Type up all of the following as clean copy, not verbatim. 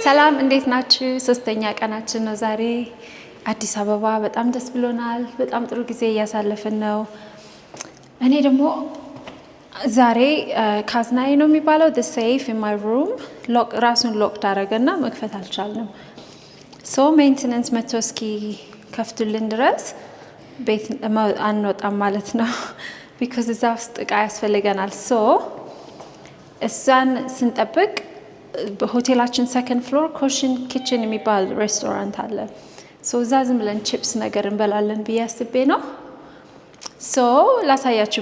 ሰላም፣ እንዴት ናችሁ? ሶስተኛ ቀናችን ነው ዛሬ አዲስ አበባ። በጣም ደስ ብሎናል። በጣም ጥሩ ጊዜ እያሳለፍን ነው። እኔ ደግሞ ዛሬ ካዝናዬ ነው የሚባለው the safe in my room ራሱን lock አደረገና መክፈት አልቻልንም። So maintenance መጥቶ እስኪ ከፍቱልን ድረስ ቤት አንወጣም ማለት ነው። Because እዛ ውስጥ እቃ ያስፈልገናል። So እዛን ስንጠብቅ በሆቴላችን second floor Koshin Kitchen የሚባል ሬስቶራንት አለ። So እዛ ዝም ብለን ቺፕስ ነገር እንበላለን ብዬ አስቤ ነው። So ላሳያችሁ፣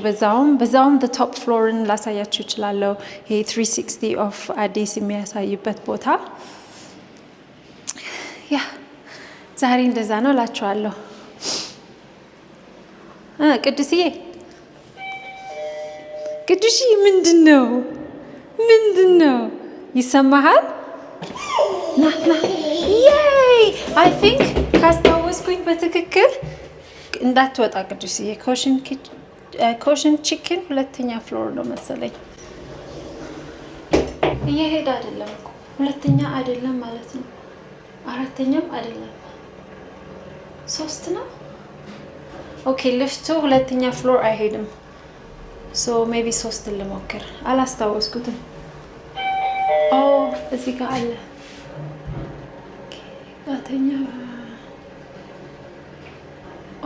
በዛውም top floor ን ላሳያችሁ እችላለሁ። ይሄ 360 of አዲስ የሚያሳይበት ቦታ። Yeah፣ ዛሬ እንደዛ ነው እላችኋለሁ። ቅዱስዬ፣ ቅዱስዬ፣ ምንድን ነው? ምንድን ነው ይሰማሃል? ና ና። Yay! I think ካስታወስኩኝ በትክክል፣ እንዳትወጣ ቅዱስዬ። Koshin Chicken ሁለተኛ floor ነው መሰለኝ። እየሄደ አይደለም እኮ። ሁለተኛ አይደለም ማለት ነው። አራተኛም አይደለም፣ ሶስት ነው። Okay፣ lift ኡ ሁለተኛ floor አይሄድም። So maybe ሶስትን ልሞክር። አላስታወስኩትም። Oh፣ እዚህ ጋር አለ። አራተኛ።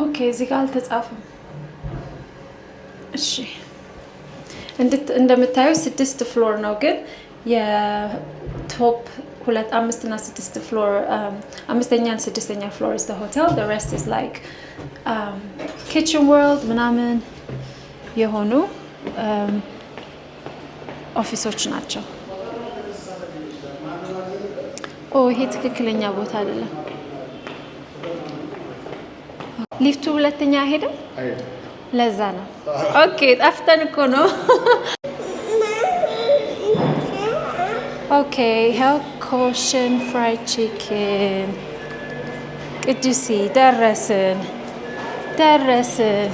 Okay፣ እዚህ ጋር አልተጻፈም። እሺ፣ እንደምታዩ ስድስት floor ነው፣ ግን የ top ሁለት፣ አምስት እና ስድስት floor፣ አምስተኛ እና ስድስተኛ floor is hotel, the rest is like Kitchen World ምናምን የሆኑ office ኦች ናቸው። Oh፣ ይሄ ትክክለኛ ቦታ አይደለም። ሊፍቱ ሁለተኛ አይሄድም። ለዛ ነው። Okay፣ ጠፍተን እኮ ነው። Okay፣ ይኸው Koshin Fried Chicken። ቅዱሲ፣ ደረስን ደረስን።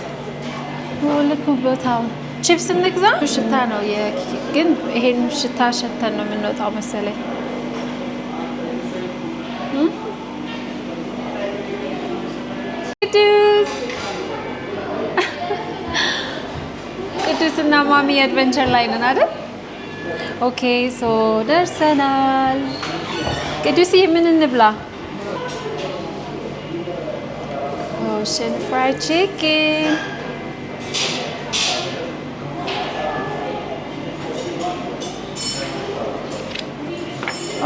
ልክ ቦታውን። ቺፕስ እንግዛ። ሽታ ነው ግን ይሄን ሽታ ሸተን ነው የምንወጣው መሰለኝ። ቅዱስ፣ ቅዱስ እና ማሚ adventure ላይ ነን አይደል? Okay፣ so ደርሰናል። ቅዱስዬ፣ ምን እንብላ? Koshin Fried Chicken።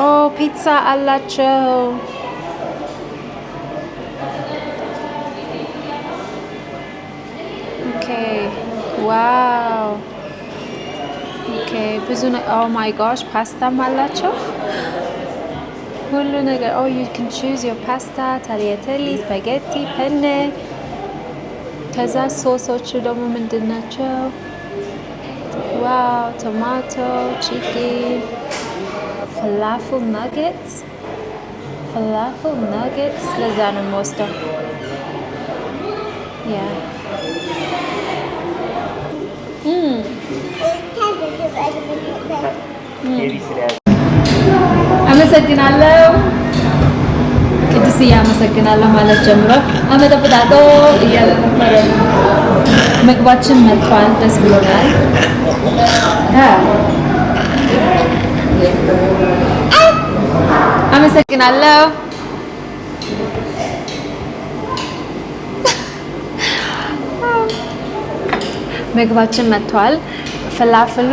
Oh፣ ፒትሳ አላቸው። Okay፣ wow፣ okay፣ ብዙ። Oh my gosh፣ ፓስታም አላቸው፣ ሁሉ ነገር። Oh, you can choose your pasta፣ tagliatelle፣ spaghetti፣ penne። ከዛ ሶሶቹ ደግሞ ምንድን ናቸው? Wow፣ tomato፣ chicken፣ falafel nuggets፣ falafel nuggets። ለዛ ነው የምወስደው። Yeah። አመሰግናለሁ ቅዱስዬ፣ አመሰግናለሁ ማለት ጀምሯል። አመጠብጣጦ እያለ ነበረ። ምግባችን መጥቷል፣ ደስ ብሎናል። አመሰግናለሁ። ምግባችን መጥቷል። ፍላፍሉ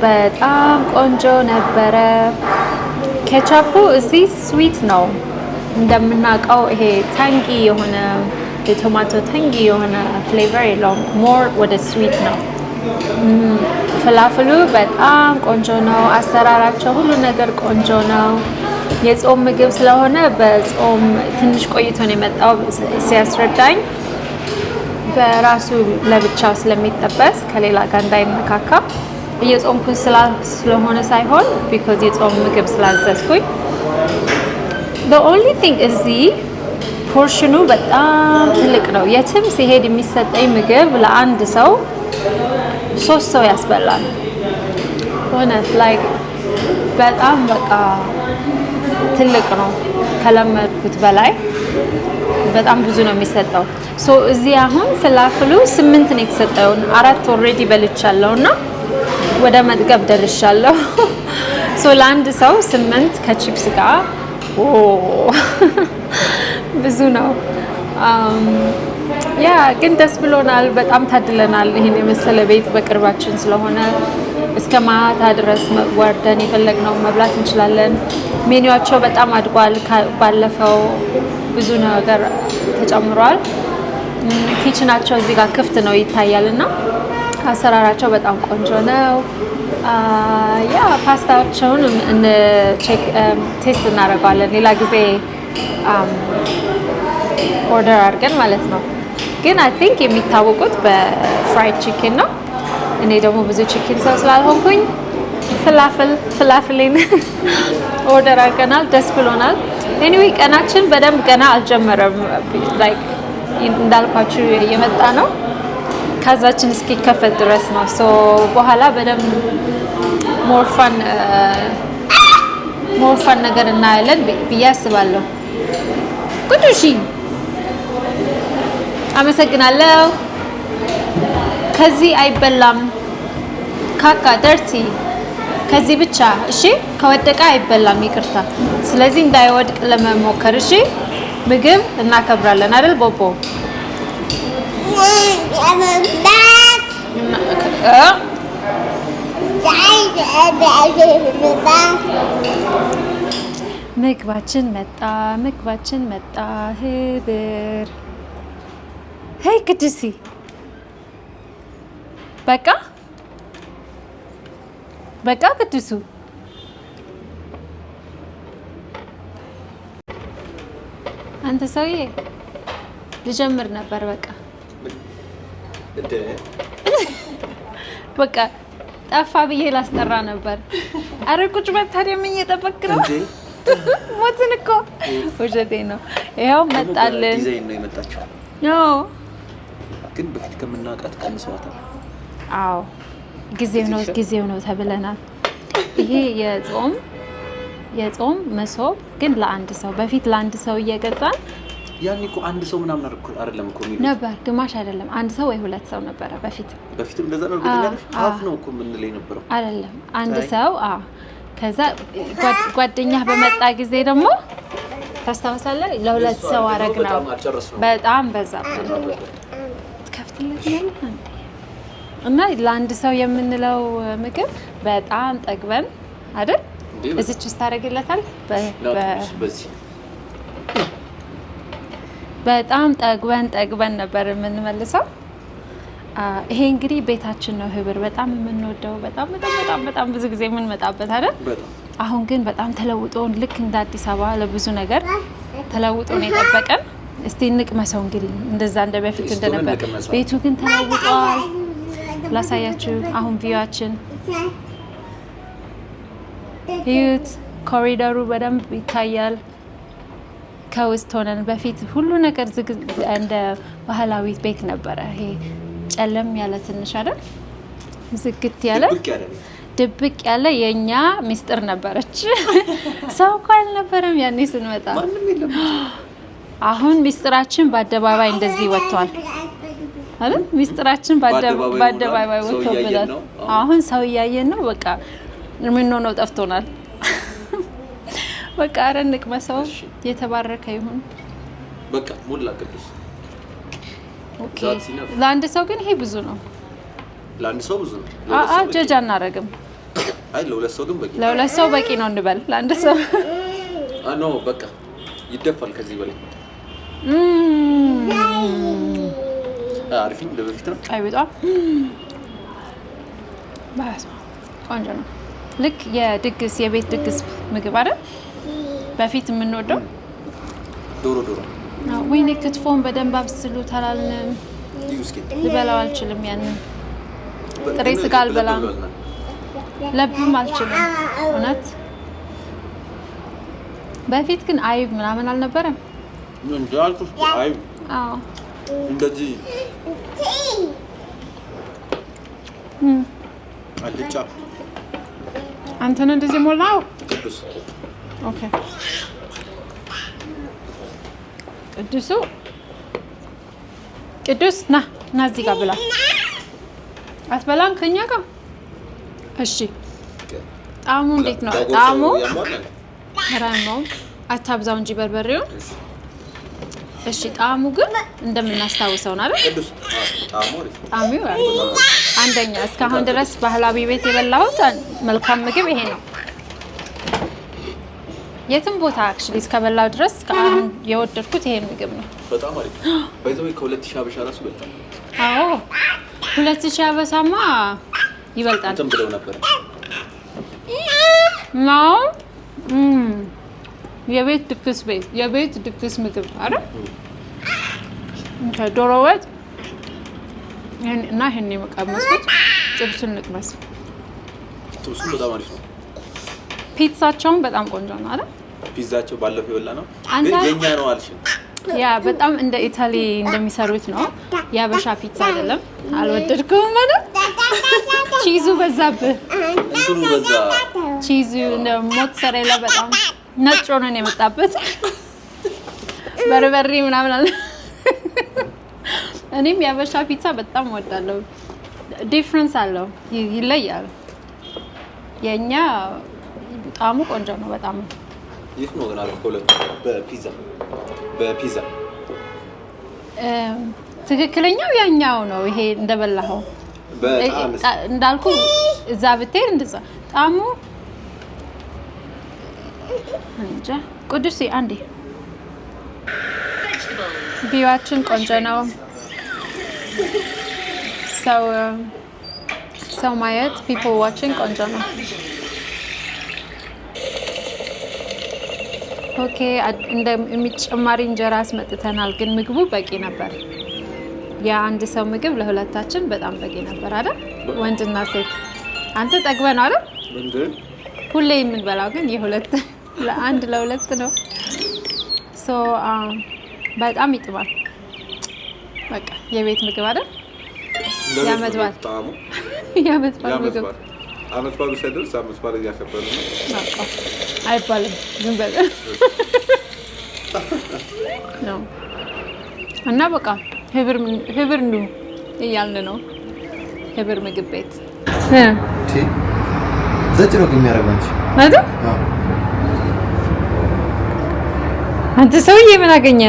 በጣም ቆንጆ ነበረ። ኬቻፑ እዚህ sweet ነው፣ እንደምናውቀው ይሄ tangy የሆነ የ tomato tangy የሆነ flavor የለውም። More ወደ sweet ነው። ፍላፍሉ በጣም ቆንጆ ነው። አሰራራቸው ሁሉ ነገር ቆንጆ ነው። የጾም ምግብ ስለሆነ በጾም ትንሽ ቆይቶ ነው የመጣው ሲያስረዳኝ፣ በራሱ ለብቻው ስለሚጠበስ ከሌላ ጋር እንዳይነካካ፣ እየጾምኩኝ ስለሆነ ሳይሆን because የጾም ምግብ ስላዘዝኩኝ። The only thing እዚህ portion ኑ በጣም ትልቅ ነው። የትም ሲሄድ የሚሰጠኝ ምግብ ለአንድ ሰው ሶስት ሰው ያስበላል። እውነት like በጣም በቃ ትልቅ ነው ከለመድኩት በላይ፣ በጣም ብዙ ነው የሚሰጠው። So እዚህ አሁን ፍላፍሉ ስምንት ነው የተሰጠው። አራት already በልቻለሁ እና ወደ መጥገብ ደርሻለሁ። So ለአንድ ሰው ስምንት ከቺፕስ ጋር፣ ኦ፣ ብዙ ነው። Yeah፣ ግን ደስ ብሎናል። በጣም ታድለናል። ይህን የመሰለ ቤት በቅርባችን ስለሆነ እስከ ማታ ድረስ ወርደን የፈለግነው መብላት እንችላለን። ሜኒዋቸው በጣም አድጓል። ባለፈው ብዙ ነገር ተጨምሯል። Kitchen ኣቸው እዚህ ጋር ክፍት ነው፣ ይታያል፣ እና አሰራራቸው በጣም ቆንጆ ነው። Yeah፣ ፓስታቸውን taste እናደርገዋለን ሌላ ጊዜ order አድርገን ማለት ነው። ግን I think የሚታወቁት በ fried chicken ነው። እኔ ደግሞ ብዙ chicken ሰው ስላልሆንኩኝ ፍላፍል ፍላፍሌን order አድርገናል። ደስ ብሎናል። Anyway፣ ቀናችን በደንብ ገና አልጀመረም። Like እንዳልኳችሁ እየመጣ ነው፣ ካዛችን እስኪከፈት ድረስ ነው። So በኋላ በደንብ more fun ነገር እናያለን ብዬ አስባለሁ። ቅዱሺ፣ አመሰግናለሁ። ከዚህ አይበላም። ካካ dirty ከዚህ ብቻ እሺ። ከወደቀ አይበላም፣ ይቅርታ። ስለዚህ እንዳይወድቅ ለመሞከር እሺ። ምግብ እናከብራለን አይደል ቦቦ? እ? ምግባችን መጣ፣ ምግባችን መጣ። ህብር፣ hey ቅዱሲ፣ በቃ በቃ ቅዱሱ። አንተ ሰውዬ፣ ልጀምር ነበር። በቃ በቃ ጠፋ ብዬ ላስጠራ ነበር። አረ ቁጭ በል ታዲያ፣ ምን እየጠበክ ነው? ሞትን እኮ፣ ውሸቴ ነው። ይኸው መጣልን። ዲዛይን ነው የመጣችው፣ ግን በፊት ከምናውቃት ቀንሰዋታል። አዎ፣ ጊዜው ነው፣ ጊዜው ነው ተብለናል። ይሄ የጾም መሶብ ግን ለአንድ ሰው፣ በፊት ለአንድ ሰው እየገዛን ያኔ እኮ አንድ ሰው ምናምን አይደለም እኮ የሚሉት። ነበር። ግማሽ አይደለም፣ አንድ ሰው ወይ ሁለት ሰው ነበረ በፊት። በፊትም እንደዛ ነው። እርግጠኛ ነሽ? Half ነው እኮ የምንለው የነበረው። አይደለም፣ አንድ ሰው። አዎ። ከዛ ጓደኛህ በመጣ ጊዜ ደግሞ ታስታውሳለህ? ለሁለት ሰው አረግ ነው። በጣም አልጨረስነውም። በጣም በዛብን። ትከፍትለት ያለህ አንዴ፣ እና ለአንድ ሰው የምንለው ምግብ በጣም ጠግበን አይደል? እንዴ፣ እዚች ውስጥ ታደርግለታል። ነው በዚህ። በጣም ጠግበን ጠግበን ነበር የምንመልሰው። ይሄ እንግዲህ ቤታችን ነው፣ ህብር በጣም የምንወደው፣ በጣም በጣም በጣም በጣም ብዙ ጊዜ የምንመጣበት አይደል? በጣም። አሁን ግን በጣም ተለውጦ፣ ልክ እንደ አዲስ አበባ ለብዙ ነገር ተለውጦ ነው የጠበቀን። እስቲ እንቅመሰው እንግዲህ እንደዛ እንደ በፊቱ taste ኡን እንደነበር። እንቅመሰው። ቤቱ ግን ተለውጧል። ላሳያችሁ አሁን view ኣችን እዩት። ኮሪደሩ በደንብ ይታያል። ከውስጥ ሆነን በፊት ሁሉ ነገር ዝግ እንደ ባህላዊ ቤት ነበረ። ይሄ ጨለም ያለ ትንሽ አይደል? ዝግት ያለ። ድብቅ ያለ ቤት። ድብቅ ያለ የእኛ ሚስጥር ነበረች። ሰው እኮ አልነበረም ያኔ ስንመጣ። ማንም የለም። አሁን ሚስጥራችን በአደባባይ እንደዚህ ወጥቷል አይደል? ሚስጥራችን በአደባባይ በአደባባይ ሆኗል። ሰው እያየን ወጥቶብናል። ነው። አሁን ሰው እያየን ነው። በቃ የምንሆነው ጠፍቶናል። በቃ ኧረ እንቅመሰው። እሺ። የተባረከ ይሁን። በቃ ሞላ ቅዱስ። Okay። That's enough. ለአንድ ሰው ግን ይሄ ብዙ ነው። ለአንድ ሰው ብዙ ነው። ለሁለት ሰው በቂ ጀጅ ነው። አናረግም። አይ፣ ለሁለት ሰው ግን በቂ ነው። ለሁለት ሰው በቂ ነው እንበል። ለአንድ ሰው No፣ በቃ ይደፋል ከዚህ በላይ። አሪፍ እንደ በፊት ነው። ቀይ ወጧ በስመ አብ፣ ቆንጆ ነው። ልክ የድግስ፣ የቤት ድግስ ምግብ አይደል? በፊት የምንወደው። ዶሮ ዶሮ። አዎ፣ ወይኔ ክትፎን በደንብ አብስሉት አላልንም። እዩ እስኪ። ልበላው አልችልም። ያንን ጥሬ ግን ስጋ አልበላም። ለብ ብሏል። ለብም አልችልም እውነት። በፊት ግን አይብ ምናምን አልነበረም። እንደ አልኩሽ አይ እንደዚህ አልጫ። አንተ ነው እንደዚህ ሞላው። ቅዱስ። Okay ቅዱሱ፣ ቅዱስ ና ና፣ እዚህ ጋር ብላ። አትበላም ከኛ ጋር? እሺ፣ ጣዕሙ እንዴት ነው? ጣዕሙ ራማው አታብዛው እንጂ በርበሬውን። እሺ፣ ጣዕሙ ግን እንደምናስታውሰው ነው አይደል? ጣዕሙ አንደኛ እስካሁን ድረስ ባህላዊ ቤት የበላሁት መልካም ምግብ ይሄ ነው። የትም ቦታ actually እስከበላው ድረስ አሁን የወደድኩት ይሄን ምግብ ነው። በጣም አሪፍ፣ by the way፣ ከ2000 ሀበሻ ራሱ ይበልጣል። አዎ፣ 2000 ሀበሻማ ይበልጣል። እንትን ብለው ነበር። ነው፣ የቤት ድግስ ቤት የቤት ድግስ ምግብ አይደል? ዶሮ ወጥ እና ይሄን የቀመስኩት፣ ጥብሱን ልቅመስ። ጥብሱም በጣም አሪፍ ነው። ፒዛቸውን በጣም ቆንጆ ነው አይደል? ፒዛቸው ባለፈው የበላ ነው ግን የኛ ነው አልሽኝ። Yeah፣ በጣም እንደ Italy እንደሚሰሩት ነው። የሀበሻ ፒዛ አይደለም። አልወደድኩም ማለት cheese ኡ በዛብህ። እንትኑ በዛ። Cheese ኡ እንደ ሞትሰሬላ በጣም ነጭ ሆኖ ነው የመጣበት። በርበሬ ምናምን አለ። እኔም የሀበሻ ፒዛ በጣም እወዳለሁ። Difference አለው፣ ይለያል። የእኛ ጣዕሙ ቆንጆ ነው በጣም። የት ነው ግን አሪፍ ከሁለቱ በፒዛ በፒዛ? ትክክለኛው ያኛው ነው። ይሄ እንደበላኸው በጣም እንዳልኩ እዛ ብትሄድ እንደዛ ጣዕሙ እንጃ። ቅዱስ አንዴ view ኣችን ቆንጆ ነው። ሰው ሰው ማየት፣ people watching ቆንጆ ነው። Okay፣ እንደ የሚጨማሪ እንጀራ አስመጥተናል፣ ግን ምግቡ በቂ ነበር። የአንድ ሰው ምግብ ለሁለታችን በጣም በቂ ነበር አይደል? ወንድና ሴት። አንተ ጠግበህ ነው አይደል? ምንድን? ሁሌ የምንበላው ግን የሁለት ለአንድ ለሁለት ነው። So በጣም ይጥማል። በቃ የቤት ምግብ አይደል? የዓመት በዓል ጣዕሙ የዓመት በዓል የዓመት ምግብ። በዓል፣ ዓመት በዓሉ ሳይደርስ ዓመት በዓል እያከበርን ነው። በቃ አይባልም፣ ዝም በል ነው እና በቃ ህብር ኑ እያልን ነው። ህብር ምግብ ቤት። ዘጭ ነው ግን የሚያደርገው አንቺ። አይደል? አንተ ሰውዬ ምን አገኘ?